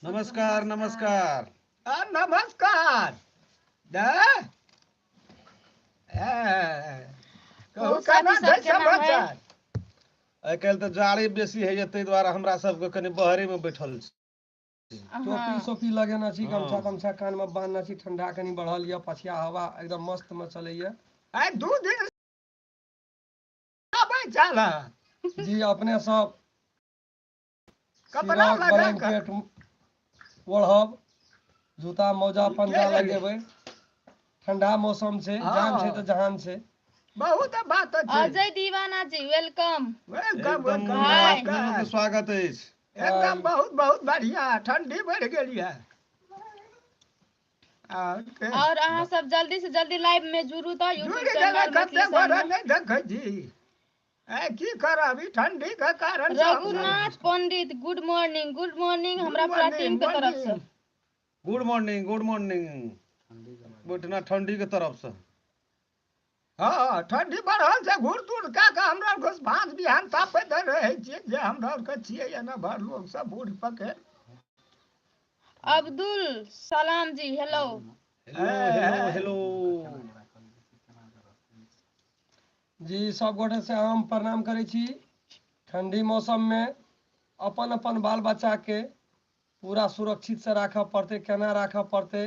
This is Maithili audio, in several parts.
नमस्कार नमस्कार। नमस्कार। दा कहू कहू साथी केना सब छै केना है? समाचार? आइ काल्हि तऽ जाड़े बेसी होइया, ताहि दुआरे हमरा सबके कनि बहरे मे बैठल छी। टोपी हाँ। सोपी लगेने छी, गमछा हाँ। तमछा कान में बांधने छी। ठंडा कनी बढ़ल यऽ, पछिया हवा एकदम मस्त में चलैया। आइ 2 दिन आबै छल। जी, अपने सब कपड़ा सिरक, लगा कऽ। ब्लैंकेट ओढ़ब, जूता मोजा पंजा के लगेबै। ठंडा मौसम छै, हाँ। जान छै तऽ जहान छै। बहुत बात छै। Ajay Deewana ji welcome. Welcome एकदम welcome. हाय। अपने के स्वागत अछि। एकदम बहुत बहुत बढ़िया। ठंडी बढ़ि गेल यऽ। और के? और अहाँ सब जल्दी से जल्दी लाइव में जुड़ू तऽ यूट्यूब जुड़ि गेलै। चैनल कते मैथिली गोरा संगम। नहि देखै छी। की करब, ई ठंडी के कारण से हम- Raghunath Pandit good morning. Good morning हमरा पूरा टीम के तरफ से। Good morning, good morning. ओहिठिना ठंडी के तरफ से। हँ, ठंडी बढ़ल छै। घूर तूर कए कऽ हमरा आरके भाँज बिहान तापैत रहै छियै जे हमरा आरके छियै एना भर लोक सब बूढ़ पके। Abdul Salam ji hello. Hello hello hello. जी, सब गोटे से हम प्रणाम करै छी। ठंडी मौसम में अपन अपन बाल बच्चा के पूरा सुरक्षित से राखऽ पड़तै। केना राखऽ पड़तै?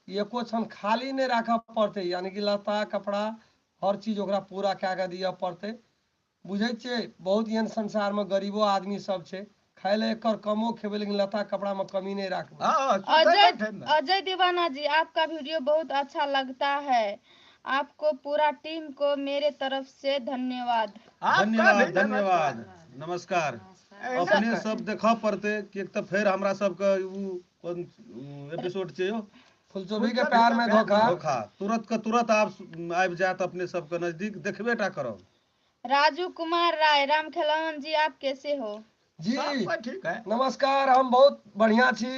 एको क्षण खाली नहि राखऽ पड़तै, यानी कि लत्ता कपड़ा हर चीज ओकरा पूरा कए कऽ दिअ पड़तै। बुझै छियै, बहुत एहन संसार में गरीबो आदमी सब छै, खाय लए एकर कमो खेबै लेकिन लत्ता कपड़ा में कमी नहि राखबै। हँ, सुतै अजय बैठैमे। अजय दीवाना जी, आपका वीडियो बहुत अच्छा लगता है। आपको पूरा टीम को मेरे तरफ से धन्यवाद। आपका धन्यवाद भी। धन्यवाद, नमस्कार। एहिना अपने कर। सब देखऽ पड़तै, किएक तऽ फेर हमरा सबके उ कोन एपिसोड छै यौ? फुलचोभी के प्यार में धोखा। धोखा। तुरंत के तुरंत आब आबि जायत अपने सबके नजदीक, देखबे टा करब। राजू कुमार राय, राम खेलावन जी आप कैसे हो? जी। सब कोइ ठीक है। नमस्कार, हम बहुत बढ़िया छी।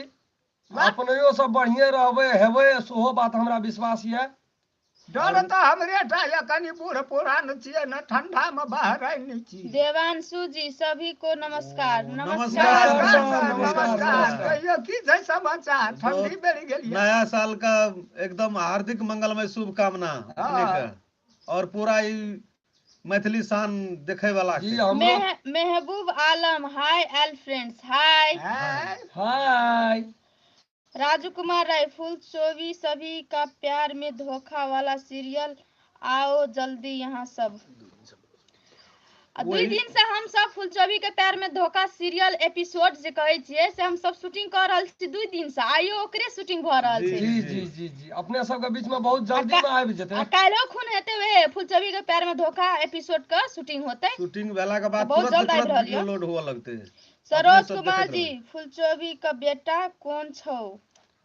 अपनैयो सब बढ़िए रहबै हेबै, सेहो बात हमरा विश्वास यऽ। डर तऽ हमरे टा यऽ, कनि बूढ़ पुरान छियै ने, ठंडा मे बाहर नहि छी। देवांशु जी सभी को नमस्कार। नमस्कार। नमस्कार। सर, नमस्कार नमस्कार, नमस्कार। नमस्कार। कहियो की छै समाचार? ठंडी बढ़ि गेल यऽ। नया साल का एकदम हार्दिक मंगलमय शुभकामना अपने के और पूरा ई मैथिली शान देखे वाला जी के। हमरो। Mehboob Alam hi all friends hi. आँय, हाय। राजू कुमार राय, फुल चोवी सभी का प्यार में धोखा वाला सीरियल आओ जल्दी। यहाँ सब आ 2 वही- दिन से हम सब फुलचोभी के प्यार में धोखा सीरियल एपिसोड जे कहै छियै से हम सब शूटिंग कऽ रहल छी 2 दिन से। आइयो ओकरे शूटिंग भऽ रहल जी। छै। जी जी जी जी, अपने सबके बीच में बहुत जल्दी में आबि जेतै। आ काल्हिो खून हेतै, वएह फुलचोभी के प्यार में धोखा एपिसोड के शूटिंग होतै। शूटिंग भेला के बाद बहुत तुरंत जल्द के आबि तुरंत रहल वीडियो यऽ। लोड हुअ लगतै। सरोज सब कुमार देखैत जी, रहबै। फुलचोभी के बेटा कोन छौ?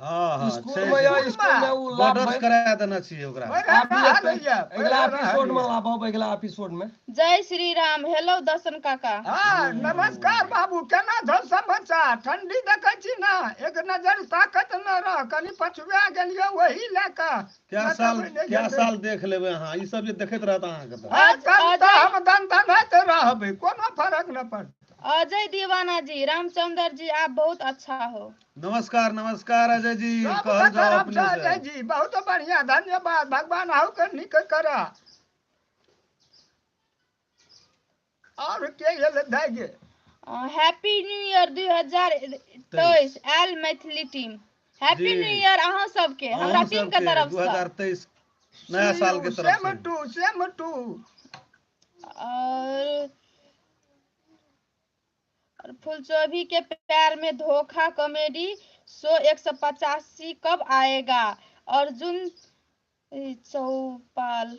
हाँ हाँ, स्कूल छै। में यऽ, स्कूल में उ बॉर्डर लाभबै। करा देने छियै ओकरा। पहिले आब रहल एतै। यऽ, अगिला पहिले रहल एपिसोड में यऽ। लाबब, अगिला एपिसोड में। जय श्री राम। हेलो दर्शन काका। हँ, नमस्कार बाबू, केना छौ समाचार? ठंडी देखै छी ने, एक नजर ताकत न रह, कनि पछुआ गेलियै ओही लए कऽ। क्या नहि साल तऽ नहि क्या जेतै। साल देख लेबै अहाँ, ई सब जे देखैत रहत अहाँके तऽ। हँ, तब तऽ अजय हम दन दनाइत रहबै, कोनो फरक नहि पड़तै। अजय दीवाना जी, रामचंद्र जी आप बहुत अच्छा हो। नमस्कार नमस्कार अजय जी। सबके कहल जाओ तरफ अपने से अजय से। जी बहुत बढ़िया, धन्यवाद। भगवान अहूँ नीक करा। और के गेल दाइ गे? हैप्पी न्यू ईयर 2023 आयल मैथिली टीम। हैप्पी जी। न्यू ईयर अहाँ सबके हमरा अहूँ टीम के सबके तरफ से। 2023 नया साल के तरफ सेम से। To same to. और फुलचोभी के प्यार में धोखा कॉमेडी शो 185 कब आएगा? अर्जुन चौपाल।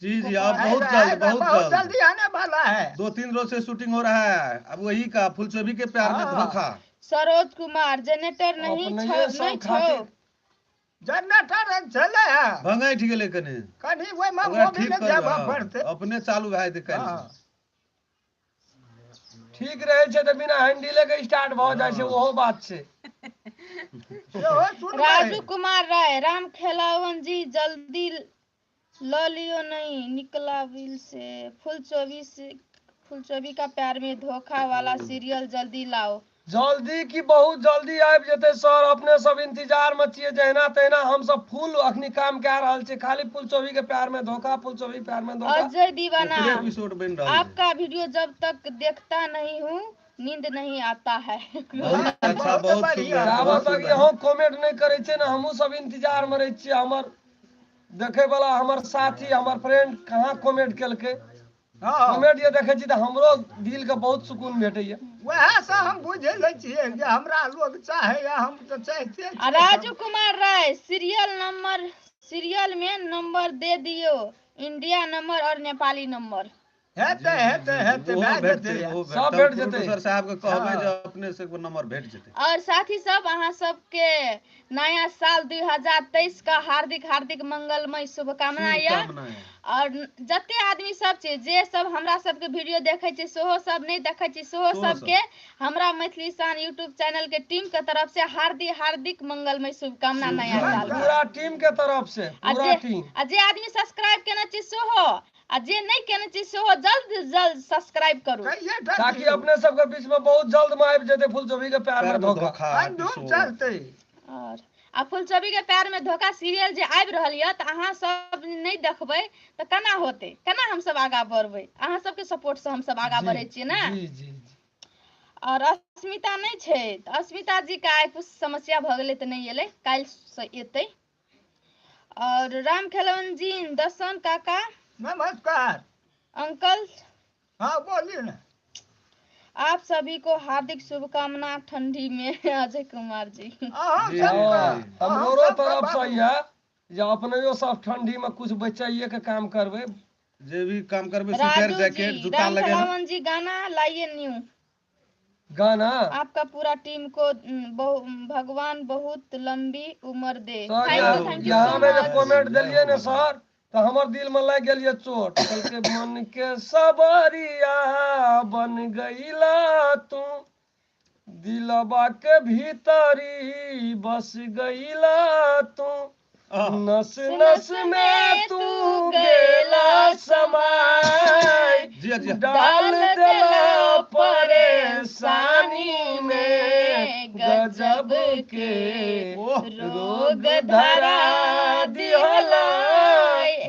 जी जी, अब बहुत आएगा, जल्द, आएगा, बहुत बहुत जल्द। जल्दी आने वाला है। 2-3 रोज से शूटिंग हो रहा है, अब वही का फुलचोभी के प्यार में हाँ। धोखा। सरोज कुमार, जनरेटर नहीं अपनैये छौ? सब नहीं छौ? खातिर। जनरेटर चले है। भंगैठ गेलै कनि। कनि ओहिमे ओकरा मोबिल ठीक देबऽ कर पड़तै। अपने चालू भए जेतै काल्हि हँ। से। ठीक रहै छै तऽ बिना हैंडिले के स्टार्ट भऽ जाइ छै, ओहो बात छै। सेहो सुनबै। राजू कुमार राय, राम खेलावन जी जल्दी ल लियो, नहीं निकला बिल से। फुल चौबीस, फुल चौबी का प्यार में धोखा वाला सीरियल जल्दी लाओ। जल्दी की बहुत जल्दी आबि जेतै सर। अपने सब इंतजार में छियै, जहिना तहिना हम सब फुल अखनी काम कए रहल छियै। खाली फुलचोभी के प्यार में धोखा, फुलचोभी प्यार में धोखा। अजय दीवाना, ओकरे एपिसोड बनि रहल छै। आपका वीडियो जब तक देखता नहीं हूँ नींद नहीं आता है। बहुत अच्छा, बहुत बहुत बढ़िया। सुंदर, जाबत बहुत तक सुंदर। यहाँ कमेंट नहि करै छै ने, हमहूँ सब इंतजार में रहै छियै। हमर देखे वाला हमर साथी, हमर फ्रेंड कहाँ कमेंट केलकै। हँ, कमेंट जे देखै छी तऽ हमरो दिल के बहुत सुकून भेटैया। वएह से हम बुझि लै छियै जे हमरा लोग चाहैया, हम तऽ चाहिते आ छियै। Raju Kumar Rai, serial number, serial में नंबर दे दियो, इंडिया नंबर और नेपाली नंबर। हेतै हेतै हेतै, ओहो भए भेटतै, जेतै। ओहो सब भेटतै। भेट जेतै। प्रोड्यूसर साहब के कहबै हँ। जे अपने से नंबर भेट जेतै। और साथी सब, अहाँ सबके नया साल 2023 का हार्दिक हार्दिक मंगलमय शुभकामना यऽ। शुभकामना यऽ। और जते आदमी सब छै जे सब हमरा सबके वीडियो देखै छै, सेहो सब नहि देखै छै, सेहो सेहो सबके हमरा मैथिली शान यूट्यूब चैनल के टीम के तरफ से हार्दिक हार्दिक मंगलमय शुभकामना नया साल के। पूरा टीम के तरफ से, आ पूरा जे टीम। आ जे आदमी सब्सक्राइब केने छी सेहो, आ जे नहि केने छी सेहो जल्द से जल्द सब्सक्राइब करू। कहिये टा ताकि दियौ। अपने सबके बीच में बहुत जल्द में आबि जेतै फुलचोभी के प्यार में प्यार में धोखा। धोखा अंधुम एपिसोड। चलतै। और आ फुलचोभी के प्यार में धोखा सीरियल जे आबि रहल यऽ, तऽ अहाँ सब नहि देखबै तऽ केना होतै? केना हमसब आगाँ बढ़बै? अहाँ सबके सपोर्ट से हमसब आगाँ जी, बढ़ै छियै ने। जी जी जी। और अस्मिता नहि छै तऽ अस्मिता जी के आइ कुछ समस्या भऽ गेलै तऽ नहि एलै, काल्हि से एतै। और राम खेलौन जी, दर्शन काका नमस्कार अंकल। हाँ बोलिए ना। आप सभी को हार्दिक शुभकामना ठंडी में, अजय कुमार जी। अहाँ जी, सबके, हाँ, अहाँ हमरो सबके तरफ से बाबू। यऽ जे अपनैयो सब ठंडी में कुछ बचाइए के काम करबै। जे भी काम करबै, स्वेटर, राजू जैकेट, जी, जूता राम लगेना। खेलावन जी गाना लाइए न्यू। गाना आपका पूरा टीम को भगवान बहुत लंबी उम्र दे। Sir, thank you, thank you यहाँ सो में जे मच। कमेंट देलियै ने सर, तऽ हमर दिल में लागि गेल ये चोट। कहलकै मन के सबरिया बन गईला तू, दिलबा के भीतरी बस गईला तू, आह, नस नस में तू गेला समाय, जी जी। डाल देला परेशानी में, गजब के ओह, रोग धरा दिहला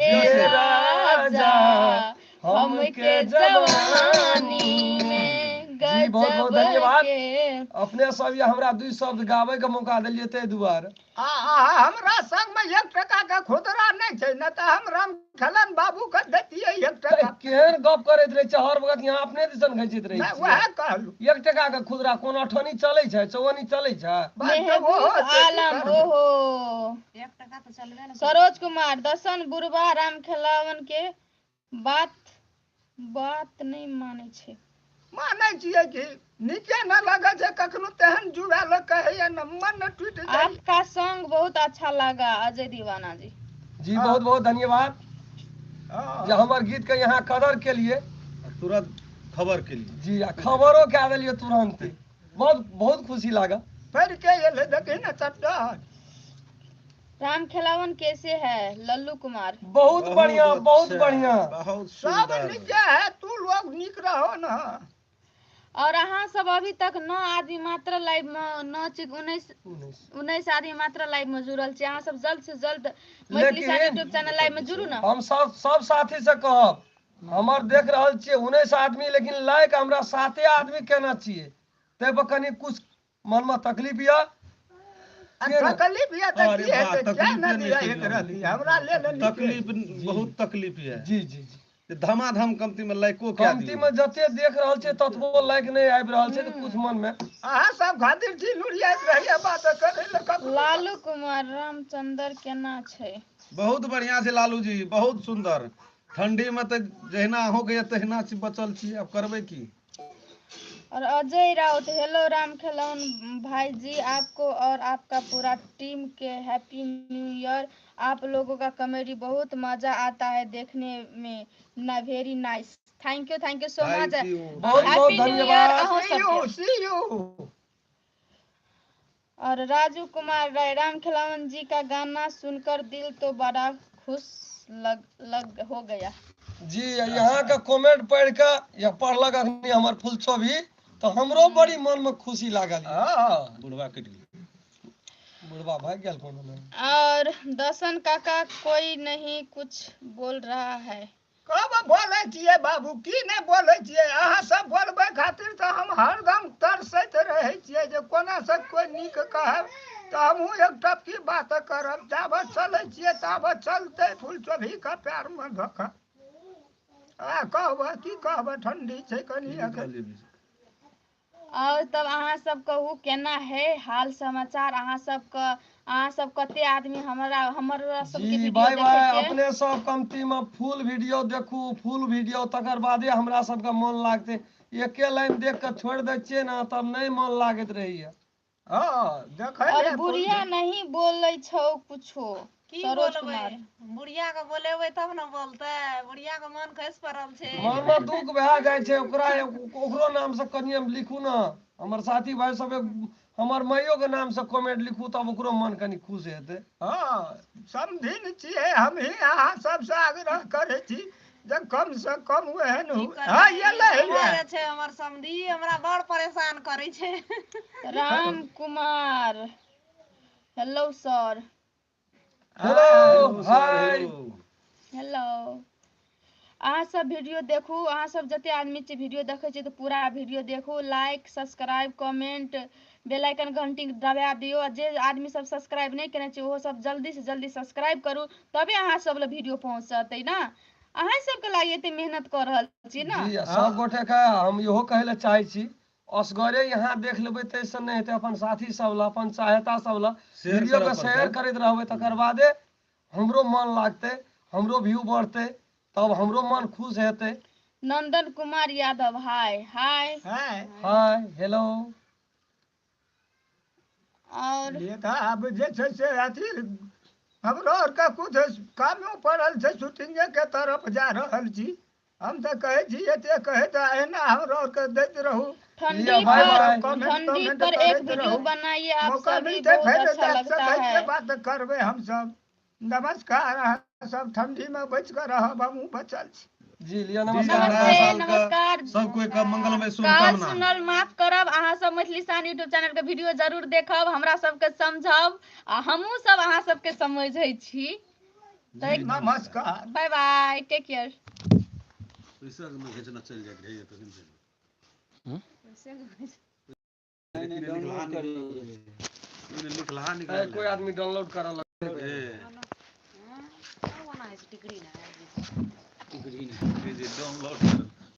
ए राजा हमके जवानी में। जी, बहुत बहुत गजब धन्यवाद। के। अपने सब ये हमरा दू शब्द गावे के मौका देलियै ताहि दुआरे। आ आ हमरा संगमे 1 टका के खुदरा नहि छै, नहि तऽ हम राम खेलन बाबू के दैतियै 1 टका। केहन गप करैत रहै छै हर वक्त, यहाँ अपने दिसन घिचैत रहै नहि, छियै। वएह कहलहुँ। 1 टका के खुदरा कोन अठनी चलै छै, चौवनी चलै छै? बस तऽ महबूब ओहो छै, की आलम, करबै? ओहो 1 टका तऽ चलबे ने। सरोज कुमार, दर्शन बुढ़वा राम खेलावन के बात बात नहि मानै छै। मानै छियै कि नीके न लगै छै कखनो, तेहन जुड़ायल कहैया न, मन न टूटि जाइ। आपका सॉन्ग बहुत अच्छा लगा अजय दीवाना जी। जी, बहुत बहुत धन्यवाद हँ। जे हमर गीत के यहाँ कदर के लिए तुरंत खबर के लिए। जी, आ खबरो कए देलियै तुरंत, बहुत बहुत खुशी लागल। पढ़ि के एलै देखी ने चट्टान। राम खेलावन कैसे है लल्लू कुमार? बहुत बढ़िया, बहुत अच्छा, बढ़िया। बहुत सब सुंदर। नीके है, तू लोग नीक रहो न। और अहाँ सब अभी तक 9 आदमी मात्र लाइव में, 9 चिक 19 आदमी मात्र लाइव में जुड़ल छी। अहाँ सब जल्द से जल्द मैथिली शान लेकिन- यूट्यूब चैनल लाइव में जुड़ू ना। हम सब सब साथी से कहब, हमर देख रहल छियै 19 आदमी, लेकिन लाइक हमरा 7 आदमी केना छियै, ताहि पर कनि कुछ मन में तकलीफ यऽ। आ के ने? तकलीफ यऽ तऽ अरे की बा, हेतै? किया तकलीफे न नहि दिअ छै एक रत्ती हमरा लेल नीके। तकलीफ, बहुत तकलीफ यऽ। जी जी जी। जे धमाधम कमती में लाइको क्या कमती दियौ। में जते देख रहल छियै ततबो लाइक नहि आबि रहल छै, तऽ कुछ मन में अहाँ सब खातिर छी लुरियाइत रहैया बात करै लए ककरो। लालू कुमार, रामचंद्र केना छै? बहुत बढ़िया छै लालू जी, बहुत सुंदर। ठंडी में तऽ जहिना अहूँके यऽ तहिना छी, बचल छी, आब करबै की? और अजय राउत, हेलो राम खेलौन भाई जी, आपको और आपका पूरा टीम के हैप्पी न्यू ईयर। आप लोगों का कॉमेडी बहुत मजा आता है देखने में ना, very nice. Thank you, thank you so much. Thank you. बहुत बहुत हैप्पी न्यू ईयर धन्यवाद। अहूँ सी यू, सबके। See you. और राजू कुमार राय, राम खेलावन जी का गाना सुनकर दिल तो बड़ा खुश लग लग हो गया। जी, यहाँ के कमेंट पढ़ के या पढ़लक अखनी हमर फुलचोभी, तऽ तऽ हमरो बड़ी मन में खुशी लागल ये। हँ। बुढ़वा कटि गेल। बुढ़वा भागि गेल कोनो नहि। और दर्शन काका कोई नहीं कुछ बोल रहा है। कब बोलै छियै बाबू, की नहि बोलै छियै? अहाँ सब बोलबै खातिर तऽ हम हरदम तरसैत रहै छियै जे कोना से कोइ नीक कहब तऽ हमहूँ एक टपकी बात करब। जाबत चलै छियै ताबत चलतै फूल चोभीके पैरमे धोखा। आ कहबै की कहबै, ठंडी छै कनि एखन। और तब अहाँ सब कहू केना है हाल समाचार अहाँ सबके? अहाँ सब कते आदमी हमरा हमर सबके जी वीडियो बाय देखै बाय। छियै? अपने सब कमती में फुल वीडियो देखू, फुल वीडियो, तकर बादे हमरा सबके मन लागतै। एके लाइन देख के छोड़ि दै छियै ने तब नहि मन लागैत रहैया। हँ, देखै और ले फूल। बुढ़िया नहीं बोलै छौ कुछो। की सरोज बोलबै? कुमार। बुढ़िया के बोलेबै तब ने बोलतै। बुढ़िया के मन खसि पड़ल छै। मन में दुख भए जाइ छै। ओकरा ओकरो नाम से कनि हम लिखू ने, हमर साथी भाई सब हमर माइयो के नाम से कमेंट लिखू, तब ओकरो मन कनि खुश हेतै। हँ, समधिन छियै हमही, अहाँ सबसँ आग्रह करै छी जे कम से कम एहन की हो। करबै? हँ, एलै हमर हे। छै हमर समधी, हमरा बड़ परेशान करै छै। Ram Kumar hello sir. Hello hi. Hello. अहाँ सब वीडियो देखू, अहाँ सब जते आदमी छी वीडियो देखै छी तऽ पूरा वीडियो देखू, like subscribe comment bell icon घंटी दबा दियौ। आ जे आदमी सब सब्सक्राइब नहि केने छै ओहो सब जल्दी से जल्दी सब्सक्राइब करू, तबे अहाँ सब लग वीडियो पहुँचतै ना। अहाँ सबके लागि एते मेहनत कऽ रहल छी ना। जी, आ सब गोटे के हम इहो कहै लए चाहै छी, असगरे यहाँ देख लेबै ताहिसँ नहि हेतै, अपन साथी सब लए, अपन सहायता सब लए शेयर वीडियो करऽ के शेयर पड़तै। करैत रहबै, तकर बादे हमरो मन लागतै, हमरो व्यू बढ़तै, तब हमरो मन खुश हेतै। Nandan Kumar Yadav hi hi. हँ। Hi hello. और लिए तऽ आब जे छै से अथी हमरो आरके कुछ कामो पड़ल छै, शूटिंगे के तरफ जा रहल छी। हम तऽ कहै छी एते कहैत अहिना हमरो आरके दैत रहू। ठंडी लिअ, बाय पर बाय। कमेंट ठंडी तमेंट पर एक करैत वीडियो रहू। बनाइए आप मौका सभी, मिलतै बहुत फेर अच्छा देख लगता सकै छियै, है। बात करबै हमसब। नमस्कार, अहाँ सब ठंडी मे बचि कऽ रहब, हमहूँ बचल छी। जी लिअ, जी, नमस्कार। नया नमस्ते, साल के नमस्कार। सब कोई के मंगलमय काल शुभकामना। सुनल माफ करब। अहाँ सब मैथिली शान यूट्यूब चैनल के वीडियो जरूर देखब, हमरा सबके समझब आ हमहूँ सब अहाँ सबके समझै छी। जी, नमस्कार। बाय बाय, टेक केयर। पैसा के घिचना चलि जाइत रहै तखन। लिखलहा निकल। कोई आदमी डाउनलोड करऽ लगतै। ए, कोना होइ छै टिकरी ने? जी, डाउनलोड।